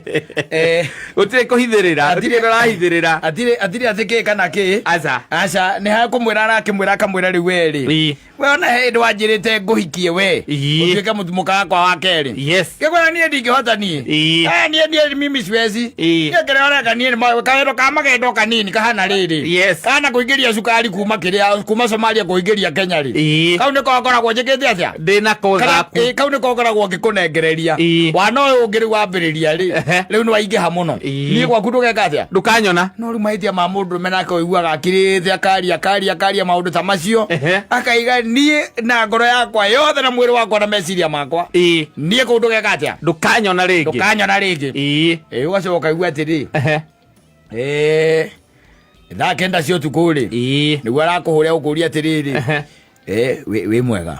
Speaker 2: Gũtirĩ kũhithĩrĩra. Gũtirĩ ũrahithĩrĩra.
Speaker 1: Atirĩ atĩ kĩ kana kĩ.
Speaker 2: Aca.
Speaker 1: Aca nĩ hakũmwĩra arakĩmwĩra akamwĩra rĩu we rĩ.
Speaker 2: Ĩĩ.
Speaker 1: We ona he hĩndĩ wanjĩrĩte ngũhikie we.
Speaker 2: Ĩĩ.
Speaker 1: Ũtuĩke mũka wakwa wa kerĩ.
Speaker 2: Yes.
Speaker 1: Ngĩkwĩra niĩ ndingĩhota niĩ.
Speaker 2: Ĩĩ.
Speaker 1: Niĩ niĩ mimi siwezi.
Speaker 2: Ĩĩ.
Speaker 1: Niĩ kĩrĩa ũreka niĩ nĩ kawendo ka magendo kanini kahana rĩrĩ.
Speaker 2: Yes.
Speaker 1: Kahana kũingĩria cukari kuma kĩrĩa kuma Somalia kũingĩria Kenya rĩ.
Speaker 2: Ĩĩ.
Speaker 1: Kau nĩko ngoragwo njĩkĩte atĩa?
Speaker 2: Ndĩnako
Speaker 1: Kana-
Speaker 2: gaku.
Speaker 1: ĩĩ, kau nĩko ngoragwo ngĩkũnengereria.
Speaker 2: Ĩĩ.
Speaker 1: Wana ũyũ ũngĩ rĩu wambĩrĩria rĩ.
Speaker 2: Ehe.
Speaker 1: Rĩu nĩ waingĩha mũno.
Speaker 2: Ĩĩ.
Speaker 1: Niĩ gwaku ndũgeka atĩa?
Speaker 2: Ndũkanyona.
Speaker 1: No rĩu mahĩtia ma mũndũrũme nake ũiguaga akirĩte akaria akaria akaria maũndũ ta macio.
Speaker 2: Ehe.
Speaker 1: Akaiga niĩ na ngoro yakwa yothe na mwĩrĩ wakwa na meciria makwa.
Speaker 2: Ĩĩ.
Speaker 1: Niĩ kũu ndũgeka atĩa?
Speaker 2: Ndũkanyona rĩngĩ.
Speaker 1: Ndũkanyona rĩngĩ.
Speaker 2: Ĩĩ.
Speaker 1: Ĩĩ ũgacoka ũkaigua atĩrĩ.
Speaker 2: Ehe.
Speaker 1: Ĩĩ thaa 9 cia ũtukũ rĩ.
Speaker 2: Ĩĩ.
Speaker 1: Nĩguo arakũhũra ũkũria atĩrĩrĩ.
Speaker 2: Ehe.
Speaker 1: Wĩ mwega.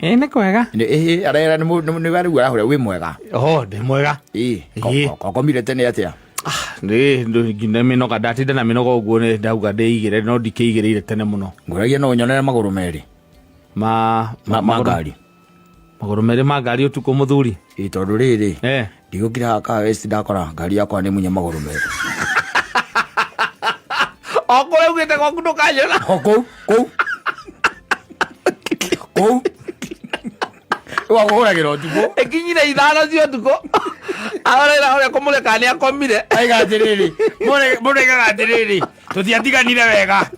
Speaker 2: Ĩĩ nĩ kwega.
Speaker 1: Ĩĩ arera nĩ rĩu arahũra wĩ mwega.
Speaker 2: Oh, ndĩ mwega.
Speaker 1: Ĩĩ.
Speaker 2: Ĩĩ.
Speaker 1: Kokomire tene atĩa?
Speaker 2: Nginya mĩnoga ndatinda na mĩnoga ũguo nĩ ndauga ndĩigĩre no ndikĩigĩrĩire tene mũno.
Speaker 1: Ngũragia no ũnyonere magũrũ merĩ.
Speaker 2: Ma
Speaker 1: Ma ngari.
Speaker 2: Magũrũ merĩ ma ngari ũtukũ mũthuri.
Speaker 1: Ĩĩ tondũ rĩrĩ.
Speaker 2: Eh.
Speaker 1: Ndigũkira haha Kahawa West ndakora ngari yakwa nĩ munye magũrũ merĩ.
Speaker 2: O kũrĩa ugĩte gwaku ndũkanyona.
Speaker 1: O kũu kũu. Kũu. Wakũhũragĩra ũtukũ.
Speaker 2: Ĩkinyire 5 cia ũtukũ. Arorera ũrĩa kũmũrĩa kana nĩ akomire.
Speaker 1: Aiga atĩrĩrĩ. Mũndũ aigaga atĩrĩrĩ. Tũtiatiganire wega.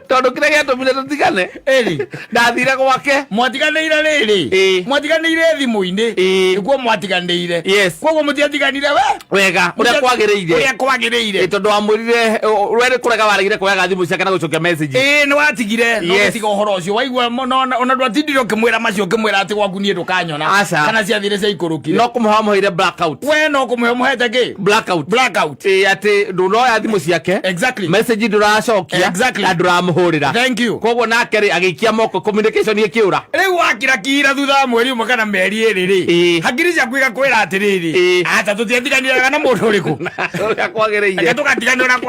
Speaker 2: Tondũ kĩrĩa gĩatũmire tũtigane.
Speaker 1: Ĩrĩ.
Speaker 2: Ndathire gwake.
Speaker 1: Mwatiganĩire rĩrĩ.
Speaker 2: Ĩĩ.
Speaker 1: Mwatiganĩire thimũ-inĩ.
Speaker 2: Ĩĩ.
Speaker 1: Nĩguo mwatiganĩire.
Speaker 2: Yes.
Speaker 1: Koguo mũtiatiganire we.
Speaker 2: Wega ũrĩa kwagĩrĩire.
Speaker 1: Ũrĩa kwagĩrĩire.
Speaker 2: Ĩĩ, tondũ wamwĩrire we nĩ kũrega waregire kuoyaga thimũ ciake na gũcokia message.
Speaker 1: Ĩĩ nĩ watigire no
Speaker 2: Yes.
Speaker 1: gũtiga ũhoro ũcio waigua ona ndwatindire ũkĩmwĩra macio ũkĩmwĩra atĩ gwaku niĩ ndũkanyona.
Speaker 2: Aca.
Speaker 1: Kana ciathire ciaikũrũkire.
Speaker 2: No kũmũhe wamũheire blackout.
Speaker 1: We no kũmũhe ũmũhete kĩ?
Speaker 2: Blackout.
Speaker 1: Blackout.
Speaker 2: Ĩĩ atĩ ndũnoya thimũ ciake.
Speaker 1: Exactly.
Speaker 2: Message ndũracokia.
Speaker 1: Exactly.
Speaker 2: Na ndũramũhũrĩra.
Speaker 1: Thank you.
Speaker 2: Koguo nake rĩ agĩikia moko communication ĩkĩũra.
Speaker 1: Rĩu wakira kira thutha wa mweri ũmwe kana mĩeri ĩrĩ rĩ.
Speaker 2: Ĩĩ.
Speaker 1: Hakiri ciaku igakwĩra atĩrĩrĩ.
Speaker 2: Ĩĩ.
Speaker 1: Aca tũtiatiganire na mũndũ ũrĩkũ.
Speaker 2: Ũrĩa kwagĩrĩire.
Speaker 1: Reke tũgatiganĩra ũrĩa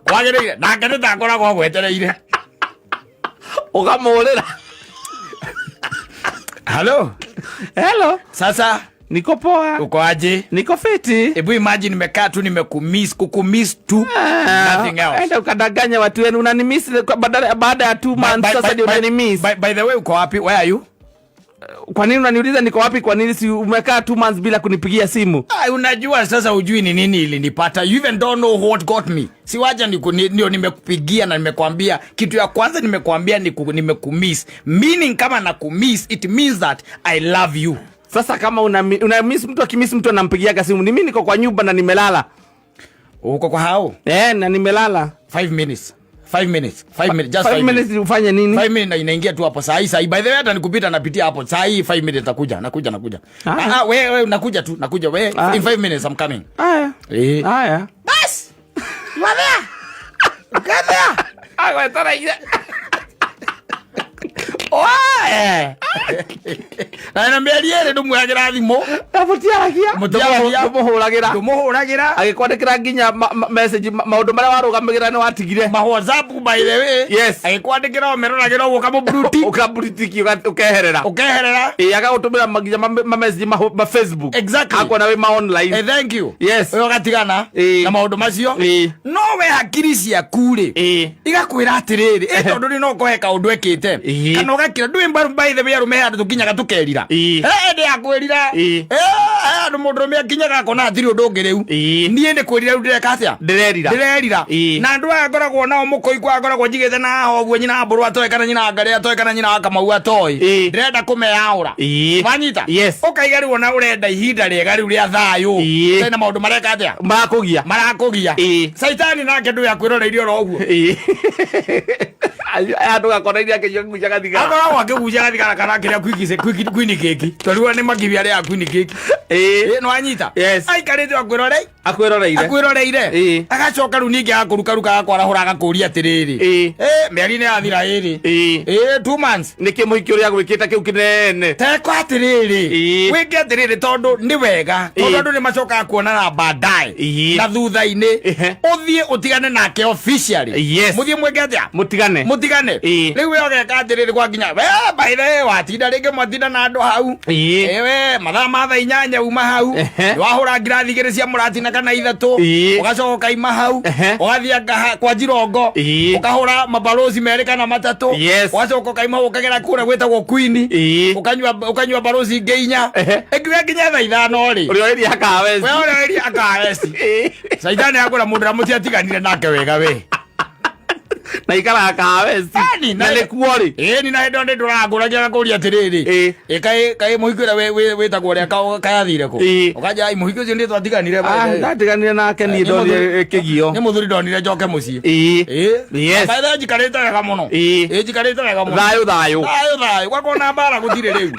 Speaker 1: kwagĩrĩire. Nake nĩ ta akoragwo agwetereire.
Speaker 2: Ũkamũhũrĩra.
Speaker 1: Hello.
Speaker 2: Hello.
Speaker 1: Sasa
Speaker 2: Niko poa.
Speaker 1: uko aje?
Speaker 2: Niko fiti.
Speaker 1: Ebu imagine nimekaa tu nimekumiss, kukumiss tu. Nothing else.
Speaker 2: Enda ukadanganya watu wenu unanimiss baada ya 2 months sasa ndio unanimiss.
Speaker 1: By the way uko wapi? Where are you?
Speaker 2: Kwa nini unaniuliza niko wapi? Kwa nini si umekaa 2 months bila kunipigia simu?
Speaker 1: Unajua sasa hujui ni nini ilinipata. You even don't know what got me. Si wacha ndio nimekupigia na nimekwambia kitu ya kwanza nimekwambia ni nimekumiss. Meaning kama nakumiss it means that I love you.
Speaker 2: Sasa kama una miss mtu akimiss mtu anampigiaga simu. Ni mimi niko kwa nyumba na nimelala.
Speaker 1: Uko kwa hao?
Speaker 2: Na nimelala.
Speaker 1: 5 minutes. 5 minutes. 5 minutes. Just
Speaker 2: 5
Speaker 1: 5
Speaker 2: minutes ufanye nini?
Speaker 1: 5 minutes na inaingia tu hapo saa hii saa hii. By the way hata nikupita napitia hapo. Saa hii 5 minutes nakuja, nakuja, nakuja. Wewe nakuja tu, nakuja wewe. In 5 minutes I'm coming.
Speaker 2: Haya. Haya.
Speaker 1: Bas. You are there. You are there.
Speaker 2: Wewe tara ile.
Speaker 1: Oe. Na naambia liere ndumwagĩra thimũ.
Speaker 2: Mũtiaragia.
Speaker 1: Mũtiaragia.
Speaker 2: Ndũmũhũragĩra.
Speaker 1: Ndũmũhũragĩra.
Speaker 2: Agĩkwandĩkĩra nginya message maũndũ marĩa warũgamagĩra nĩ watigire.
Speaker 1: Ma WhatsApp by the way.
Speaker 2: Yes.
Speaker 1: Agĩkwandĩkĩra ũmeroragĩra ũguo ũkamũbluetick.
Speaker 2: Ũkamblue-tick ũkeherera.
Speaker 1: Ũkeherera.
Speaker 2: Ĩĩ agagũtũmĩra nginya ma message ma Facebook.
Speaker 1: Exactly.
Speaker 2: Akuona wĩ ma online.
Speaker 1: Thank you.
Speaker 2: Yes.
Speaker 1: Ũyũ ũgatigana na maũndũ macio. No we hakiri ciaku rĩ. Igakwĩra atĩrĩrĩ, tondũ rĩ no ũkohe kaũndũ ekĩte. Kana ũgakira ndũĩ mbaru by the way arũme he handũ tũkinyaga tũkerira.
Speaker 2: Ĩĩ.
Speaker 1: He hĩndĩ ya kwĩrira.
Speaker 2: Ĩĩ.
Speaker 1: He handũ mũndũ ũrũme akinyaga akona hatirĩ ũndũ ũngĩ rĩu.
Speaker 2: Ĩĩ.
Speaker 1: Niĩ nĩ kwĩrira rĩu ndĩreka atĩa?
Speaker 2: Ndĩrerira.
Speaker 1: Ndĩrerira.
Speaker 2: Ĩĩ.
Speaker 1: Na andũ aya ngoragwo nao mũkũi kwa ngoragwo njigĩte na haha ũguo nyina wa mbũrũ atoĩ kana nyina wa ngarĩ atoĩ kana nyina wa kamau atoĩ.
Speaker 2: Ĩĩ.
Speaker 1: Ndĩrenda kũmeyaũra.
Speaker 2: Ĩĩ.
Speaker 1: Wanyita?
Speaker 2: Yes.
Speaker 1: Ũkaiga rĩu ona ũrenda ihinda rĩega rĩu rĩa thayũ.
Speaker 2: Ĩĩ.
Speaker 1: Ũtarĩ na maũndũ mareka atĩa?
Speaker 2: Marakũgia.
Speaker 1: Marakũgia.
Speaker 2: Ĩĩ.
Speaker 1: Caitani nake ndũĩ akwĩroreirie oro ũguo.
Speaker 2: Ĩĩ. Aya andũ gakona iria akĩnyua kĩgucaga thigara.
Speaker 1: Akoragwo akĩgucia gathigara kana akĩrĩa kwini keki. Tondũ nĩ makibi arĩaga kwini keki.
Speaker 2: Ĩĩ.
Speaker 1: Ĩĩ nĩwanyita?
Speaker 2: Yes.
Speaker 1: Aikarĩte akwĩrorei
Speaker 2: Akwĩroreire.
Speaker 1: akwĩroreire.
Speaker 2: Ĩĩ.
Speaker 1: Agacoka rĩu ningĩ agakũrukaruka agakwarahũra agakũria atĩrĩrĩ.
Speaker 2: Ĩĩ.
Speaker 1: Ĩ mĩeri nĩ yathira ĩrĩ.
Speaker 2: Ĩĩ.
Speaker 1: Ĩ 2 months.
Speaker 2: Nĩkĩ mũhiki ũrĩa agwĩkĩte kĩu kĩnene?
Speaker 1: Teko atĩrĩrĩ.
Speaker 2: Ĩĩ.
Speaker 1: Wĩke atĩrĩrĩ tondũ nĩ wega. Tondũ
Speaker 2: Ĩĩ.
Speaker 1: andũ nĩ macokaga kuonana baadaye.
Speaker 2: Ĩĩ.
Speaker 1: Na thutha-inĩ.
Speaker 2: Ehe.
Speaker 1: Ũthiĩ ũtigane nake officially.
Speaker 2: Yes.
Speaker 1: Mũthiĩ mwĩke atĩa?
Speaker 2: Mũtigane.
Speaker 1: Mũtigane.
Speaker 2: Ĩĩ.
Speaker 1: Rĩu we ũgeka atĩrĩrĩ gwakinya we by the way watinda rĩngĩ mwatinda na andũ hau.
Speaker 2: Ĩĩ.
Speaker 1: Ĩ we mathaa ma thaa 8 uma hau.
Speaker 2: Ehe.
Speaker 1: Wahũra ngirathi 2 cia mũratina kana 3.
Speaker 2: Ĩĩ.
Speaker 1: Ũgacoka ũkaima hau.
Speaker 2: Ehe.
Speaker 1: Ũgathiĩ kwa Njirongo.
Speaker 2: Ĩĩ.
Speaker 1: Ũkahũra mabaroci 2 kana 3.
Speaker 2: Yes.
Speaker 1: Ũgacoka ũkaima hau ũkagera kũrĩa gwĩtagwo Queen.
Speaker 2: Ĩĩ.
Speaker 1: Ũkanyua baroci ingĩ 4.
Speaker 2: Ehe.
Speaker 1: Ĩngiuga nginya thaa 5 rĩ.
Speaker 2: Ũrĩa ũrĩria kahawesi.
Speaker 1: We ũrĩa ũrĩria akaweci.
Speaker 2: Ĩĩ.
Speaker 1: Caitani akwĩra mũndũ ũrĩa mũtiatiganire nake wega we.
Speaker 2: Na ikaraga kahawesi.
Speaker 1: Yaani,
Speaker 2: Na nĩkuo rĩ.
Speaker 1: Ĩni na hĩndĩ ĩyo nĩndũrangũragia ngakũria atĩrĩrĩ.
Speaker 2: Ĩĩ.
Speaker 1: Ĩ kaĩ mũhiki ũrĩa wĩtagwo ũrĩa kayathire kũ?
Speaker 2: Ĩĩ.
Speaker 1: Ũkanjĩra ai mũhiki ũcio nĩ twatiganire.
Speaker 2: Ah, ndatiganire nake niĩ ndonire kĩgio.
Speaker 1: Nĩ mũthuri ndonire njoke mũciĩ.
Speaker 2: Ĩĩ.
Speaker 1: Ĩĩ.
Speaker 2: Yes.
Speaker 1: By the way, njikarĩte wega mũno.
Speaker 2: Ĩĩ.
Speaker 1: Ĩĩ njikarĩte wega mũno.
Speaker 2: Thayũ thayũ.
Speaker 1: Thayũ thayũ. Gwakwa na mbara gũtirĩ rĩu.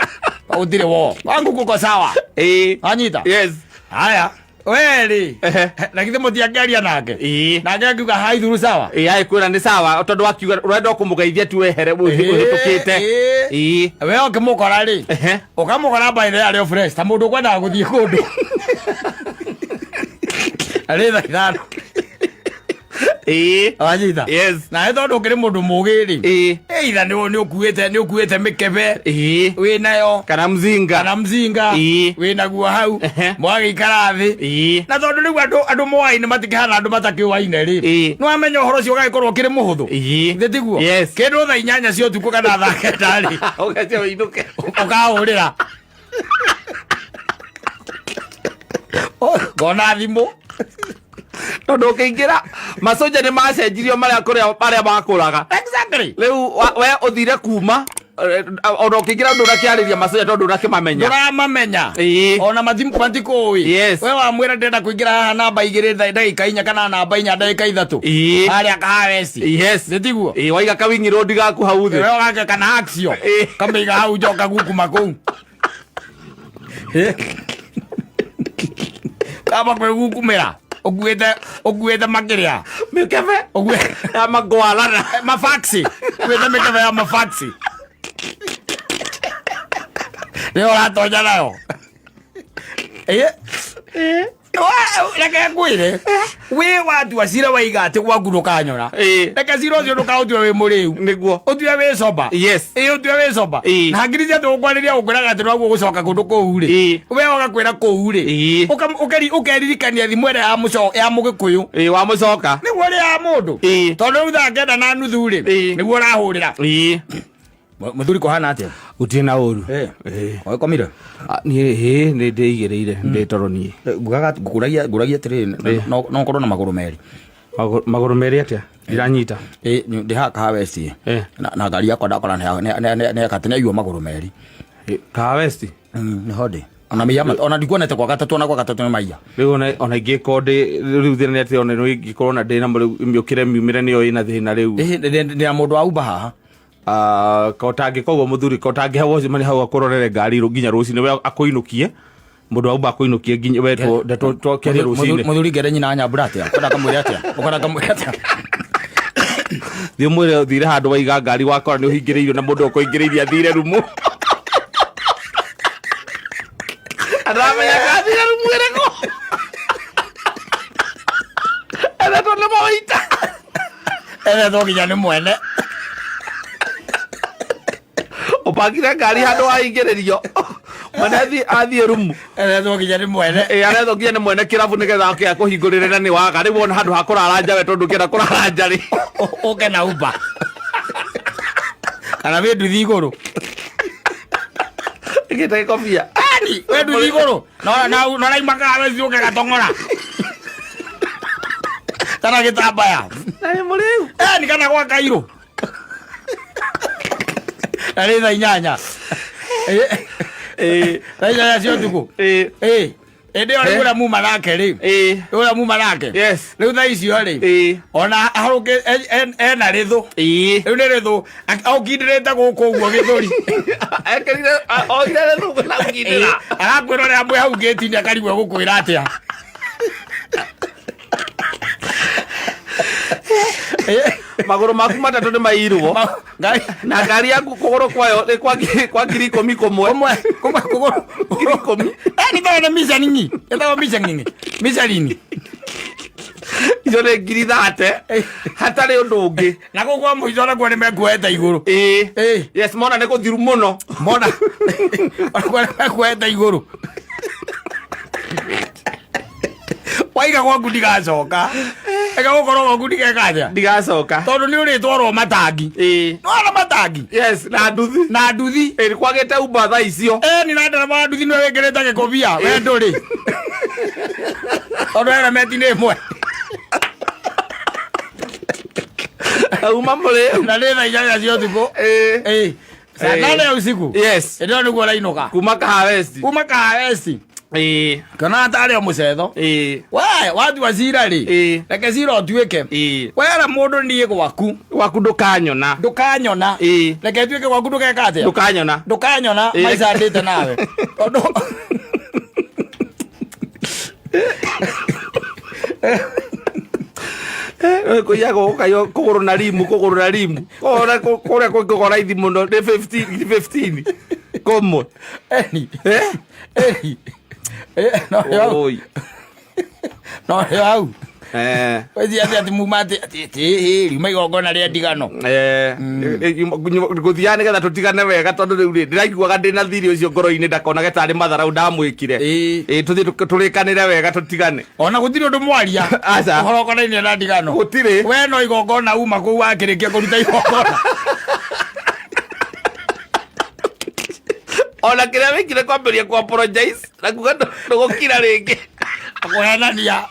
Speaker 1: Gũtirĩ wo. Wangu kuko sawa.
Speaker 2: Ĩĩ.
Speaker 1: Wanyita?
Speaker 2: Yes.
Speaker 1: Haya. We rĩ.
Speaker 2: Ehe.
Speaker 1: Na githĩ mũtiangĩaria nake?
Speaker 2: Ĩĩ.
Speaker 1: Nake akiuga hai thuru sawa.
Speaker 2: Ĩĩ agĩkwĩra nĩ sawa tondũ wakiuga ũrenda kũmũgeithia tu wehere
Speaker 1: Ĩĩ,
Speaker 2: ũhĩtũkĩte.
Speaker 1: ĩĩ.
Speaker 2: Ĩĩ.
Speaker 1: We ũkĩmũkora rĩ.
Speaker 2: Ehe.
Speaker 1: Ũkamũkora by the way arĩ o fresh ta mũndũ ũkwendaga gũthiĩ kũndũ. Arĩ thaa 5.
Speaker 2: Ĩĩ.
Speaker 1: Wanyita?
Speaker 2: Yes.
Speaker 1: Nawe tondũ ũkĩrĩ mũndũ mũgĩ rĩ.
Speaker 2: Ĩĩ.
Speaker 1: Either nĩ ũkuĩte mĩkebe
Speaker 2: Ĩĩ.
Speaker 1: wĩ nayo
Speaker 2: Kana mzinga.
Speaker 1: kana mzinga
Speaker 2: Ĩĩ.
Speaker 1: wĩ naguo hau
Speaker 2: Ehe.
Speaker 1: mũgagĩikara thĩ.
Speaker 2: Ĩĩ.
Speaker 1: Na tondũ rĩu andũ moaine matikĩhana andũ matakĩũaine rĩ.
Speaker 2: Ĩĩ.
Speaker 1: Nĩ wamenya ũhoro ũcio ũgagĩkorwo ũkĩrĩ mũhũthũ.
Speaker 2: Ĩĩ.
Speaker 1: Thĩ tiguo?
Speaker 2: Yes.
Speaker 1: Kĩndũ thaa 8 cia ũtukũ kana thaa 9 rĩ.
Speaker 2: Ũgecia ũinũke.
Speaker 1: Ũkahũrĩra. Ngona thimũ.
Speaker 2: Tondũ ũkĩingĩra macoja nĩ macenjirio marĩa kũrĩa marĩa makũraga.
Speaker 1: Exactly.
Speaker 2: Rĩu we ũthire kuma ona ũkĩingĩra ndũrakĩarĩria macoja tondũ ndũrakĩmamenya.
Speaker 1: Ndũramamenya.
Speaker 2: Ĩĩ.
Speaker 1: Ona matikũĩ.
Speaker 2: Yes.
Speaker 1: We wamwĩra ndĩrenda kũingĩra haha namba 2 ndagĩka 4 kana namba 4 ndagĩka 3.
Speaker 2: Ĩĩ.
Speaker 1: Harĩa kahaweci.
Speaker 2: Yes.
Speaker 1: Nĩ tiguo?
Speaker 2: Ĩĩ waiga kawingi road gaku hau thĩ.
Speaker 1: We ũgake kana axio.
Speaker 2: Ĩĩ.
Speaker 1: Kamĩiga hau njoka gukuma kũu. Kaba kwĩgukumĩra. Ũkuĩte makĩrĩa.
Speaker 2: Mĩkebe. Ya magwalana.
Speaker 1: Mafaxi. Ũkuĩte mĩkebe ya mafaxi. Nĩyo ũratonya nayo. Ĩĩ. Reke ngwĩre. Wĩ watua cira waiga atĩ gwaku ndũkanyora.
Speaker 2: Ĩĩ.
Speaker 1: Reke cira ũcio ndũkaũtue wĩ mũrĩu.
Speaker 2: Nĩguo.
Speaker 1: Ũtue wĩ sober.
Speaker 2: Yes.
Speaker 1: Ĩĩ ũtue wĩ sober.
Speaker 2: Ĩĩ.
Speaker 1: Na hakiri cia tũgũkwarĩria gũkwĩraga atĩ noguo gũcoka kũndũ kũu rĩ.
Speaker 2: Ĩĩ.
Speaker 1: We ũgakwĩra kũu rĩ.
Speaker 2: Ĩĩ.
Speaker 1: Ũkeririkania thimũ ĩrĩa ya mũgĩkũyũ.
Speaker 2: Ĩĩ wamũcoka.
Speaker 1: Nĩguo ĩrĩa ya mũndũ.
Speaker 2: Ĩĩ.
Speaker 1: Tondũ rĩu thaa 9:30 rĩ.
Speaker 2: Ĩĩ.
Speaker 1: Nĩguo ũrahũrĩra.
Speaker 2: Ĩĩ.
Speaker 1: Mũthuri kũhana atĩa?
Speaker 2: Gũtirĩ na ũru.
Speaker 1: Ĩĩ.
Speaker 2: Ĩĩ.
Speaker 1: Wagĩkomire?
Speaker 2: Niĩ ĩĩ nĩ ndĩigĩrĩire ndĩ toro niĩ.
Speaker 1: Ngugaga ngũragia atĩrĩrĩ no ũkorwo na magũrũ merĩ.
Speaker 2: Magũrũ merĩ atĩa? Ndiranyita.
Speaker 1: Ĩĩ ndĩ haha Kahawesti.
Speaker 2: Ĩĩ.
Speaker 1: Na ngari yakwa ndakora nĩ nĩ aiywo magũrũ merĩ.
Speaker 2: Kahawesti.
Speaker 1: Nĩho ndĩ. Ona maiya ona ndikuonete kwa gatatũ ona kwa gatatũ nĩ maiya.
Speaker 2: Rĩu ona ingĩkorwo ndĩ rĩu thĩna nĩ atĩ ona no ingĩkorwo na ndĩ na rĩu mĩũkĩre miumĩre nĩyo ĩna thĩna rĩu.
Speaker 1: Ĩĩ ndĩ na mũndũ wa Uber haha.
Speaker 2: Ko tangĩka ũguo mũthuri ko tangĩhe wocimani hau akũrorere ngari nginya rũcinĩ we akũinũkie mũndũ wa Uber akũinũkie nginya we twakĩarie rũcinĩ.
Speaker 1: Mũthuri ngere nyina nyambura atĩa? Ũkwenda kamwĩre atĩa? Ũkwenda kamwĩre atĩa?
Speaker 2: Thiĩ ũmwĩre ũthire handũ waiga ngari wakora nĩ ũhingĩrĩirio na mũndũ ũkũingĩrĩirie athire rumu. Aramenya athire rumu ĩrĩkũ. Ethetwo nĩ mawaita.
Speaker 1: Ethetwo nginya nĩ mwene.
Speaker 2: Ũbangire ngari handũ wahingĩrĩrio. Mwene athiĩ rumu.
Speaker 1: Ethetwo nginya nĩ mwene.
Speaker 2: Ĩĩ arethwo nginya nĩ mwene kĩrabu nĩgetha oke akũhingũrĩre na nĩ waga. Rĩu wona handũ ha kũrara nja we tondũ ũkĩenda kũrara nja rĩ.
Speaker 1: Ũke na Uber. Kana wĩ nduthi igũrũ.
Speaker 2: Ĩkĩte gĩkobia.
Speaker 1: Ani, we nduthi igũrũ. Na na na raima kawe ciũke gatong'ora. Kana gĩtambaya.
Speaker 2: Na nĩ mũrĩu.
Speaker 1: Ani kana gwa kairũ. Na nĩ thaa 8. Thaa 8 cia ũtukũ. Ĩndĩ ĩyo rĩu ũrĩa muma nake rĩ. Ũrĩa muma nake.
Speaker 2: Yes.
Speaker 1: Rĩu thaa icio rĩ. Ona harũkĩ ena rĩthũ. Rĩu nĩ rĩthũ. Aũkindĩrĩte gũkũ ũguo gĩthũri.
Speaker 2: Ekĩrire oire rĩthũ na gũkindĩra.
Speaker 1: Arakwĩra ũrĩa mwĩ hau ngĩti-inĩ akarigwo egũkwĩra atĩa.
Speaker 2: Magũrũ maku matatũ nĩ mairwo.
Speaker 1: Ngai
Speaker 2: Na ngari yaku kũgũrũ kwayo nĩ kwa 10,000 kũmwe.
Speaker 1: Kũmwe kũmwe kũgũrũ
Speaker 2: 10,000.
Speaker 1: Ni tondũ nĩ micani. Ĩtagwo micani. Micani.
Speaker 2: Icio nĩ 30,000 hatarĩ ũndũ ũngĩ.
Speaker 1: Na kũu kwa mũico nakuo nĩ mekuoete igũrũ.
Speaker 2: Yes, mona nĩ gũthiru mũno.
Speaker 1: Mona. Onakuo nĩ mekuoete igũrũ. Waiga gwaku ndigacoka. Eka gũkorwo gwaku ndigeka atĩa?
Speaker 2: Ndigacoka.
Speaker 1: Tondũ nĩ ũrĩtwarwo matangi. Nĩwona matangi?
Speaker 2: Yes, na nduthi.
Speaker 1: Na nduthi.
Speaker 2: Nĩ kwagĩte Uber thaa icio.
Speaker 1: Ni na ndereba wa nduthi nĩwe wĩkĩrĩte gĩkobia, we ndũrĩ. Tondũ helmet nĩ ĩmwe.
Speaker 2: Auma mũrĩu.
Speaker 1: Na nĩ thaa 8 cia ũtukũ. Saa 8 ya usiku.
Speaker 2: Yes.
Speaker 1: Ĩndĩ ĩyo nĩguo ũrainũka.
Speaker 2: Kuma Kahawa West.
Speaker 1: Kuma Kahawa West. Kana tarĩ o mũcetho. We, watua cira rĩ. Reke cira ũtuĩke. Wera mũndũ niĩ gwaku.
Speaker 2: Gwaku ndũkanyona.
Speaker 1: Ndũkanyona. Reke ĩtuĩke gwaku ndũgeka atĩa?
Speaker 2: Ndũkanyona.
Speaker 1: Ndũkanyona maica ndĩte nawe. Tondũ
Speaker 2: Kũiyagwo gũkaiywo kũgũrũ na rimu, kũgũrũ na rimu. Kũrĩa kũrĩa kũngĩkorwo raithi mũno nĩ 15, 15. Kũmwe.
Speaker 1: Eni. Eni. No nĩ hau.
Speaker 2: Oi.
Speaker 1: No nĩ hau. Wĩciria atĩ atĩ muma atĩ atĩ atĩ ĩ, riuma igongona rĩa ndigano.
Speaker 2: Ngũthiaga nĩgetha tũtigane wega tondũ rĩu rĩ ndĩraiguaga ndĩna thirĩ ũcio ngoro-inĩ ndakonage tarĩ matharau ndamwĩkire. Tũthiĩ tũrĩkanĩre wega tũtigane.
Speaker 1: Ona gũtirĩ ũndũ mwaria.
Speaker 2: Aca.
Speaker 1: Ũhoro ũkonainie na ndigano.
Speaker 2: Gũtirĩ.
Speaker 1: We no igongona uma kũu wakĩrĩkia kũruta igongona.
Speaker 2: Ona kĩrĩa wĩkire kwambĩrĩria kũ apologize na kuga ndũgũkira rĩngĩ.
Speaker 1: Kũhenania.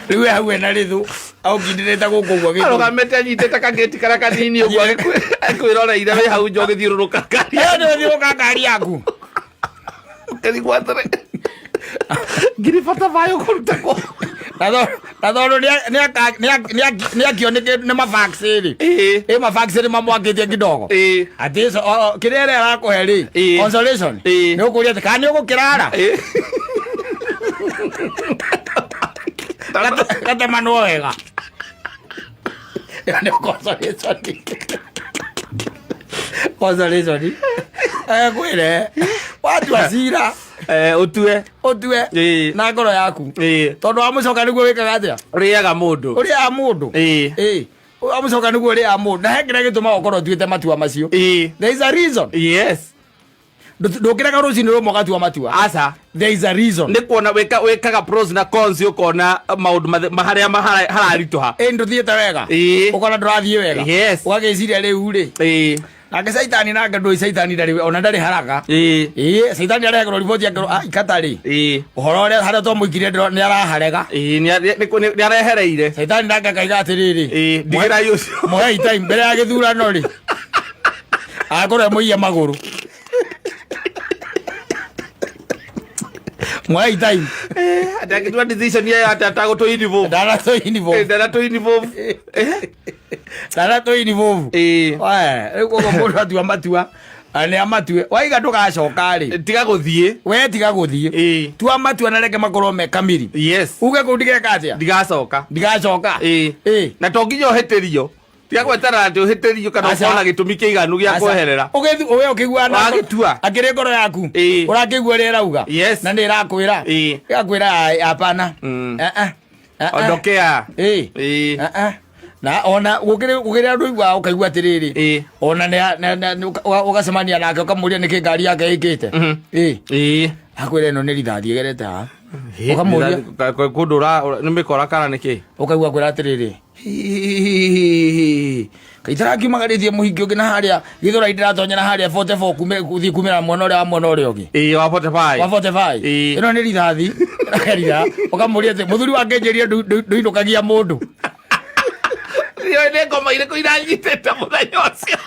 Speaker 1: Rĩu we hau ena rĩthũ aũkindĩrĩte gũkũ ũguo gĩthũri.
Speaker 2: Arũgamĩte anyitĩte kagĩti karĩa kanini ũguo akwĩroreire wĩ hau nja ũgĩthiũrũrũka ngari.
Speaker 1: Ĩyo nĩ ũthiũrũrũka ngari yaku.
Speaker 2: Ũkĩrigwo atĩrĩ, ngiri bata thayũ kũruta kũ?
Speaker 1: Na tondũ nĩ akĩonĩkĩ nĩ mafax rĩ. Ĩ mafax nĩ mamwakĩtie kidogo. Atĩ kĩrĩa ĩrĩa arakũhe rĩ, consolation. Nĩ ũkũria atĩ kana nĩ ũgũkĩrara? Gatemanwo wega. Ĩyo nĩ consolation. Consolation. Kwĩre, watua cira.
Speaker 2: Ũtue.
Speaker 1: Ũtue. Na ngoro yaku. Tondũ wamũcoka nĩguo wĩkaga atĩa?
Speaker 2: Ũrĩaga mũndũ.
Speaker 1: Ũrĩaga mũndũ. Wamũcoka nĩguo ũrĩaga mũndũ. Na he kĩrĩa gĩtũmaga ũkorwo ũtuĩte matua macio. There is a reason.
Speaker 2: Yes.
Speaker 1: Ndũkĩrega rũcinĩ rũmwe ũgatua matua.
Speaker 2: Aca.
Speaker 1: There is a reason.
Speaker 2: Nĩ kuona wĩkaga pros na cons ũkona maũndũ harĩa hararitũha.
Speaker 1: Ndũthiĩte wega. Ũkona ndũrathiĩ wega.
Speaker 2: Yes.
Speaker 1: Ũgagĩciria rĩu rĩ. Nake Saitani nake ndũĩ Saitani ndarĩ ona ndarĩ haraka. Saitani arehagĩrwo riboti akĩrwo, ikata rĩ. Ũhoro ũrĩa harĩa twamũikirie nĩ araharega.
Speaker 2: Nĩ arehereire.
Speaker 1: Saitani nake akaiga atĩrĩrĩ.
Speaker 2: Ndigĩrai ũcio.
Speaker 1: Mũhei time mbere ya gĩthurano rĩ. Akorwo mũiye magũrũ. Mũhei time.
Speaker 2: Ndangĩtua decision ĩyo atĩ atagũtũ involve.
Speaker 1: Ndanatũ involve.
Speaker 2: Ndanatũ involve.
Speaker 1: Ndanatũ involve. Oe, rĩu koguo mũndũ atua matua, nĩ amatue. Waiga ndũgacoka rĩ.
Speaker 2: Tiga gũthiĩ.
Speaker 1: We tiga gũthiĩ. Tua matua na reke makorwo me kamiri.
Speaker 2: Yes.
Speaker 1: Uge kũu ndigeka atĩa?
Speaker 2: Ndigacoka.
Speaker 1: Ndigacoka.
Speaker 2: Na to nginya ũhĩtĩrio. Tiga gweterera atĩ ũhĩtĩrio kana
Speaker 1: Aca.
Speaker 2: ũkorwo na gĩtũmi kĩiganu gĩa
Speaker 1: Aca.
Speaker 2: kweherera.
Speaker 1: Ũgĩthu-, we ũkĩigua na
Speaker 2: Wagĩtua.
Speaker 1: Akĩrĩ ngoro yaku. Ũrakĩigua ũrĩa ĩrauga.
Speaker 2: Yes.
Speaker 1: Na nĩ ĩrakwĩra. Ĩgakwĩra, ai, hapana.
Speaker 2: Ondokea.
Speaker 1: Na ona gũkĩrĩ andũ ũiguaga ũkaigua atĩrĩrĩ. Ona ũgacemania nake ũkamũria nĩkĩ ngari yake ĩkĩte. Akwĩra ĩno nĩ rithathi ĩgerete haha. Ũkamũria.
Speaker 2: Kũndũ nĩ mĩkora kana nĩkĩ?
Speaker 1: Ũkaigua akwĩra atĩrĩrĩ. Hihihihihi. Kaitarakiumagarĩtie mũhingi ũngĩ na harĩa gĩthũrai ndĩratonya na harĩa 44 gũthiĩ kumĩra mwena ũrĩa wa mwena ũrĩa ũngĩ.
Speaker 2: Ĩĩ, wa 45.
Speaker 1: Wa 45.
Speaker 2: Ĩĩ.
Speaker 1: Ĩno nĩ rithathi ritha ũkamũria atĩ mũthuri wa ngenjeria ndũinũkagia mũndũ.
Speaker 2: Ndiũĩ nĩ ngoma irĩkũ iranyitĩte mũthenya ũcio.